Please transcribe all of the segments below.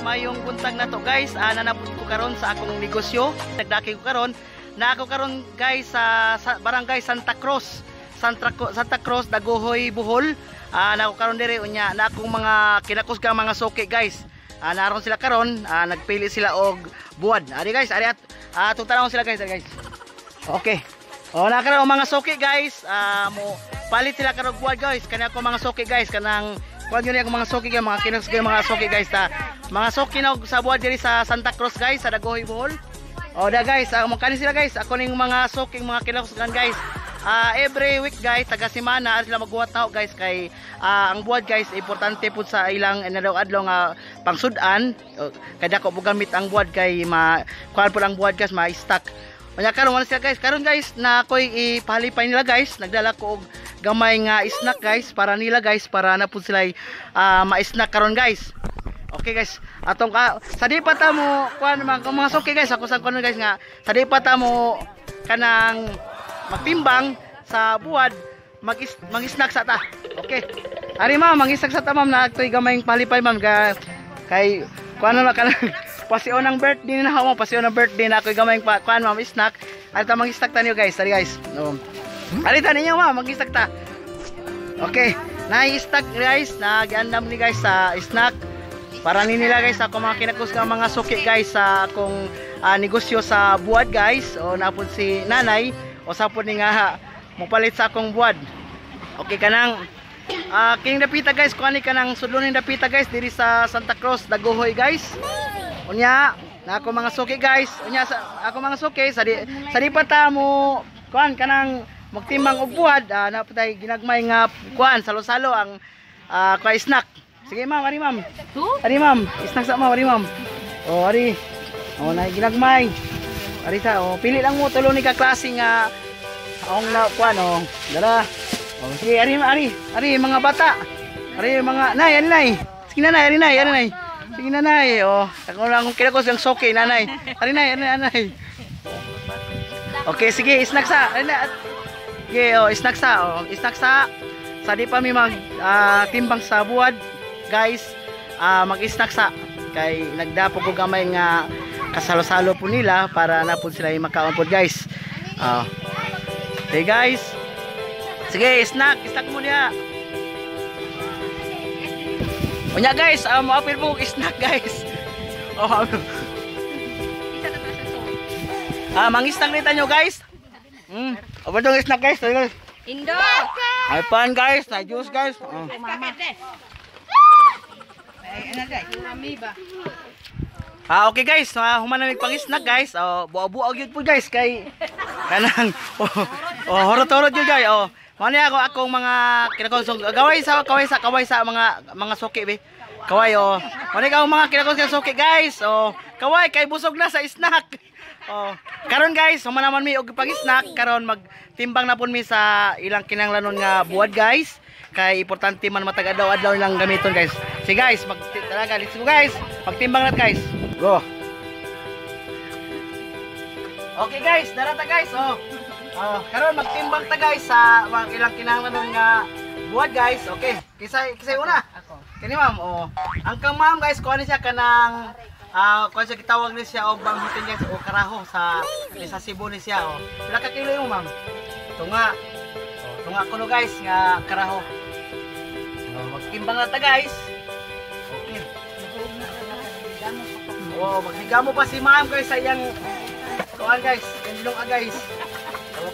Mayong buntag na to, guys. Nanapod ko karon sa akong negosyo. Nagdaki ko karon. Na ako karon, guys, sa Barangay Santa Cruz. Santa Cruz, Dagohoy, Bohol. Na ako karon dire unya na akong mga kinakusgang mga suki, guys. Naron sila karon, nagpili sila og buwad. Ari, guys, ari at tutanawon sila, guys, ari, guys. Okay. O na karon mga suki, guys, mo palit sila karon buwad, guys. Kani ako mga suki, guys, kanang kuan yun akong mga suki guys, mga kinakusgang mga suki, guys, ta. Mga suki na og sa buwad diri sa Santa Cruz, guys, sa Dagohoy, Bohol. O da, guys, mo kani sila, guys. Ako ning mga suki, mga kinakusgan, guys. Every week, guys, taga semana sila magbuhat tao, guys, kay ang buwad, guys, importante pud sa ilang inadlaw-adlaw nga pangsud-an. Kay dako po gamit ang buwad kay ma kuan pud ang buwad, guys, ma-stock. Unya karon wala sila, guys. Karon, guys, na ako'y ipalipay nila, guys. Nagdala ko og gamay nga snack, guys, para nila, guys, para na pud sila ma-snack karon, guys. Okay, guys, atong ka sa di pa ta mo kuan mga suki, guys, ako sa kuan, guys, nga sa di pa ta mo kanang magtimbang sa buwad, mag-snack sa ta. Okay. Ari, ma'am, mag-snack sa ta, ma'am, na atoy gamay palipay, ma'am, kay kuan na kanang pasio ng birthday na mo, pasio ng birthday na ako'y gamay pa kuan, ma'am, snack. Ari ta mag-snack ta niyo, guys. Ari, guys. No. Ari ta ninyo, ma'am, mag-snack ta. Okay. Na-snack, guys, nag-andam ni, guys, sa snack. Para ni nila, guys, ako mga kinakus nga mga suki, guys, sa akong negosyo sa buwad, guys. O napod si nanay o sapod ni nga mopalit sa akong buwad. Okay kanang kining dapita, guys, kuani kanang sudloning dapita, guys, diri sa Santa Cruz, Dagohoy, guys. Unya na ako mga suki, guys. Unya sa ako mga suki sa di pa ta mo kuan kanang magtimbang og buwad, na tay ginagmay nga kuan salo-salo ang kuan snack. Sige, ma'am, ari, ma'am. Ari, ma'am, snack sa ma'am, ari, ma'am. Oh, ari. Oh, na ginagmay. Ari ta, oh, pili lang mo tulo ni ka klase nga akong na kuan, oh. Dala. Oh, sige, ari, ari. Ari mga bata. Ari mga nay, ari, nay. Sige, nanay, ari, nay, ari, nay. Sige, nanay, oh. Ako lang akong kinakos yung suki, nanay. Ari, nay, ari, nanay. Okay, sige, snack sa. Ari na. Sige, oh, snack sa, oh, snack sa. Sa di pa mi mag timbang sa buwad, guys, mag-snack sa kay nagdapo ko gamay nga kasalo-salo po nila para na po sila makaon po, guys. Okay, guys. Sige, snack, snack mo niya. Unya, guys, moapil mo og snack, guys. Oh, mang-snack nita nyo, guys. Apa tong snack, guys? Guys. Indo! Ay pan, guys, na juice, guys. Oh. Okay, guys, human na pang snack, guys. Oh, buo-buo gyud po, guys, kay kanang oh, horot-horot gyud, guys. Oh, mao ni ako akong mga kinakonsong gaway sa kaway sa kaway sa mga suki be. Kaway, oh. Mao ni akong mga kinakonsong suki, guys. Oh, kaway kay busog na sa snack. Oh, karon, guys, human naman mi og pang snack karon magtimbang na pud mi sa ilang kinahanglanon nga buwad, guys. Kay importante man matag adlaw-adlaw lang gamiton, guys. Sige, guys, mag talaga, let's go, guys. Magtimbang na, guys. Go. Okay, guys, dara ta, guys. Oh. Oh, karon magtimbang ta, guys, sa mga ilang kinahanglanon nga buwad, guys. Okay. Kisay kisay una. Ako. Kani, ma'am, oh. Ang kang ma'am, guys, kuha ni siya kanang kuha siya gitawag ni siya og banghutin, guys, o karaho sa Cebu ni siya, oh. Pila ka kilo mo, ma'am? Tunga. Oh, tunga kuno, guys, nga karaho. Oh, magtimbang na ta, guys. Okay. Oh, maghigamo pa si ma'am, guys, sa iyang kuan, guys, indong guys.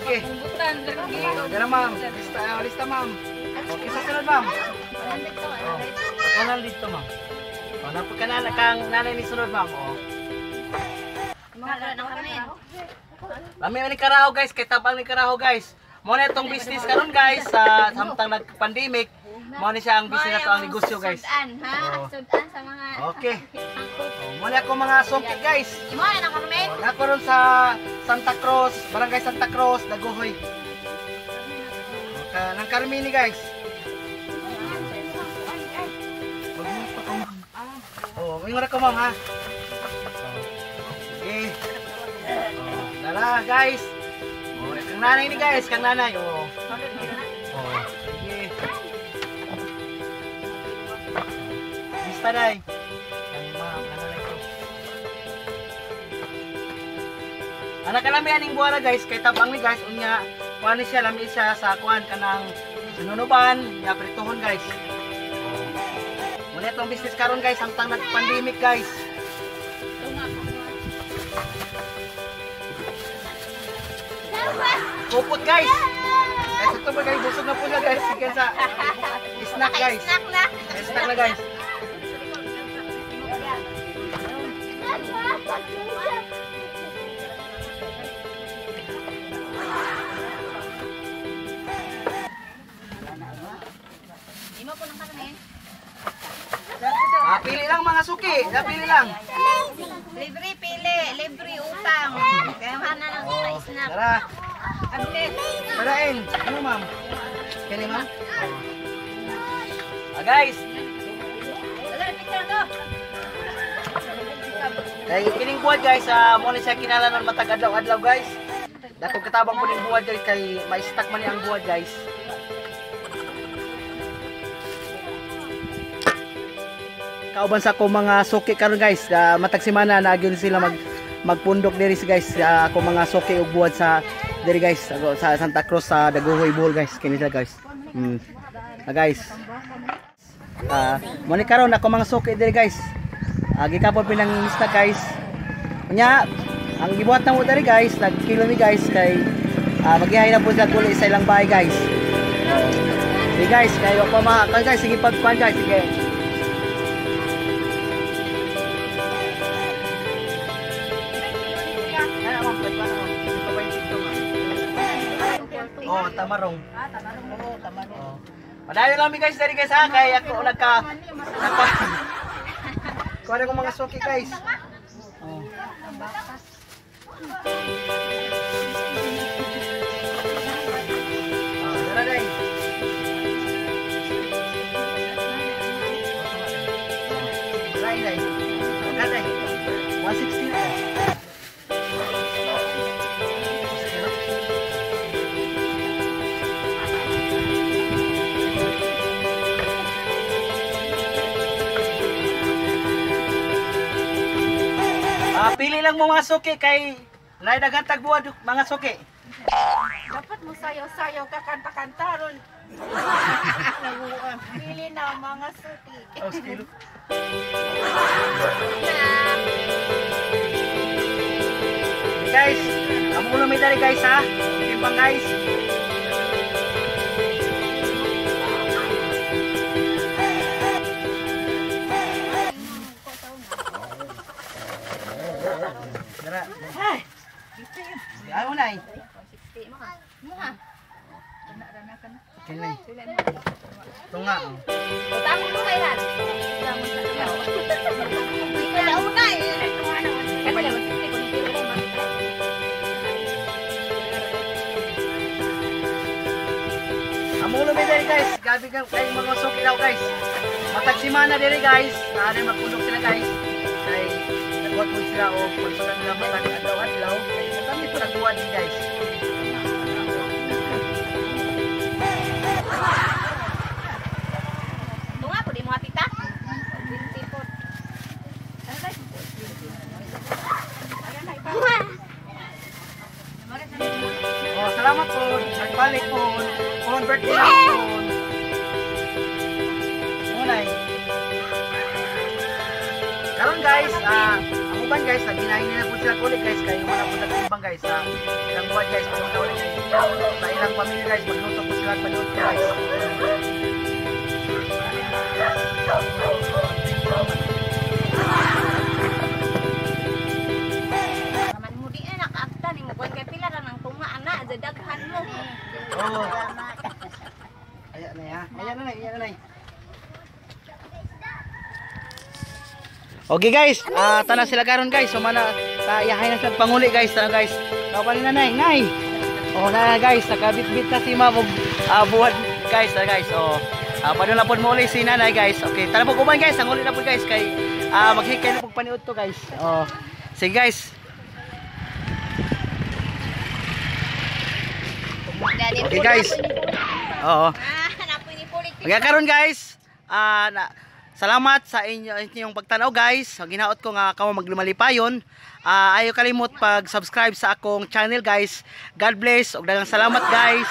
Okay. Punggutan, Oh, dara, ma'am. Lista, lista, ma'am. Okay, sa sunod, ma'am. Oh, ako dito, ma'am. Oh, napag ka na kang nanay ni sunod, ma'am. Oh. Lami ni karaho, guys, kay tabang ni karaho, guys. Mo na itong business karon, guys, sa samtang nag-pandemic. Mo ni siya ang business na to, ang negosyo, guys. Sudan, ha? Oo. Sudan sa mga. Okay. Oh, mo na ako mga suki, guys. Imo na nang Carmen? Oh, nako ron sa Santa Cruz, Barangay Santa Cruz, Dagohoy. Oh, nang Carmini, guys. Oh, mingon ako, ma'am, ha. Oh. Sige. Oh, dala, guys. Oh, kang nanay ni, guys, kang nanay. Oh. Oh, sige. Lista, day. Kang ma'am, Anak kalami aning buwara guys, kay tabang ni guys, unya kuan ni siya, lami siya sa kuan kanang sinunuban, nya prituhon guys. Muna itong business karon guys, samtang nag-pandemic guys. Pupot guys. Guys, ito ba guys, busog na po siya guys. Sige sa snack guys. Snack na. Snack na guys. Imo po ng karne. Pili lang mga suki, pili lang. Libre pili, libre utang. Kaya na lang sa snack. Tara. Ablet. Tara El. Ano ma'am? Kani ma'am? Ah guys. Wala picture to. Kay kining buwad guys, mo ni siya kinahanglan matag adlaw-adlaw guys. Dako katabang po ning buwad guys kay ma-stack man ni ang buwad guys. Kauban sa ako mga suki karon guys, matag semana na gyud sila magpundok diri guys, ako mga suki og buwad sa diri guys, ako, sa Santa Cruz sa Dagohoy Bohol guys, kini sila guys. Guys. Mo ni karon ako mga suki diri guys. Gikapon pinang mista guys. Nya ang gibuhat na mo diri guys, nagkilo mi guys kay magihay na po sila uli sa ilang bahay guys. Sige guys, kayo pa mga guys, sige pagkuan guys, sige. Oh, tamarong. Ah, tamarong. Oo, tamarong. Oh. Padayon lang mi guys diri guys ha, kay ako nagka kuha na ko mga suki guys. Oh. Tara day. Tara day. Tara day. 160 na. Pili lang mo mga suki kay lahi daghan tagbuwad mga suki. Dapat mo sayaw-sayaw ka kanta-kanta ron. Pili na mga suki. Oh, kilo. Guys, amo ulo may dali guys ha. Timbang guys. Dara. Ay. Ayaw na eh. Kailan? Ito nga. Utang mo kay Han. Wala una eh. Amulo mi diri guys. Gabi ka kay mga suki daw guys. Matag semana diri guys. Naanay magpundok sila guys. Kay nagbuhat po sila o pagsulat nila matag adlaw-adlaw. Kay kami po nagbuhat din guys. Tunga po di mo tita. Oh, salamat po. Nagbalik po. Phone birthday na po. Munay. Karon guys, ang uban guys, naginahin nila po sila ulit guys kay wala po nagtimbang guys sa ilang buwan guys, pumunta ulit guys. Sa ilang pamilya guys, magluto po sila at panuot guys. Man mo di na nakaagta ni mo kay pila ra nang tunga ana daghan mo. Oh. Ayan na ya. Ayan na, ayan na. Okay guys, tana sila karon guys. So mana sa iyahay na sila panguli guys, tana guys. Kauban ni nanay, nay. Oh na guys, nakabitbit na si ma'am og buhat guys, tana guys. Oh. Padung na pod mo uli si nanay guys. Okay, tara po kuban guys, ang uli na po guys kay maghikay na pug paniud to guys. Oh. Sige guys. Okay guys. Oo. Okay karon guys, Salamat sa inyong pagtanaw, guys. So, ginaot ko nga kamo magmalipayon. Ayaw kalimot pag-subscribe sa akong channel, guys. God bless ug daghang salamat, guys.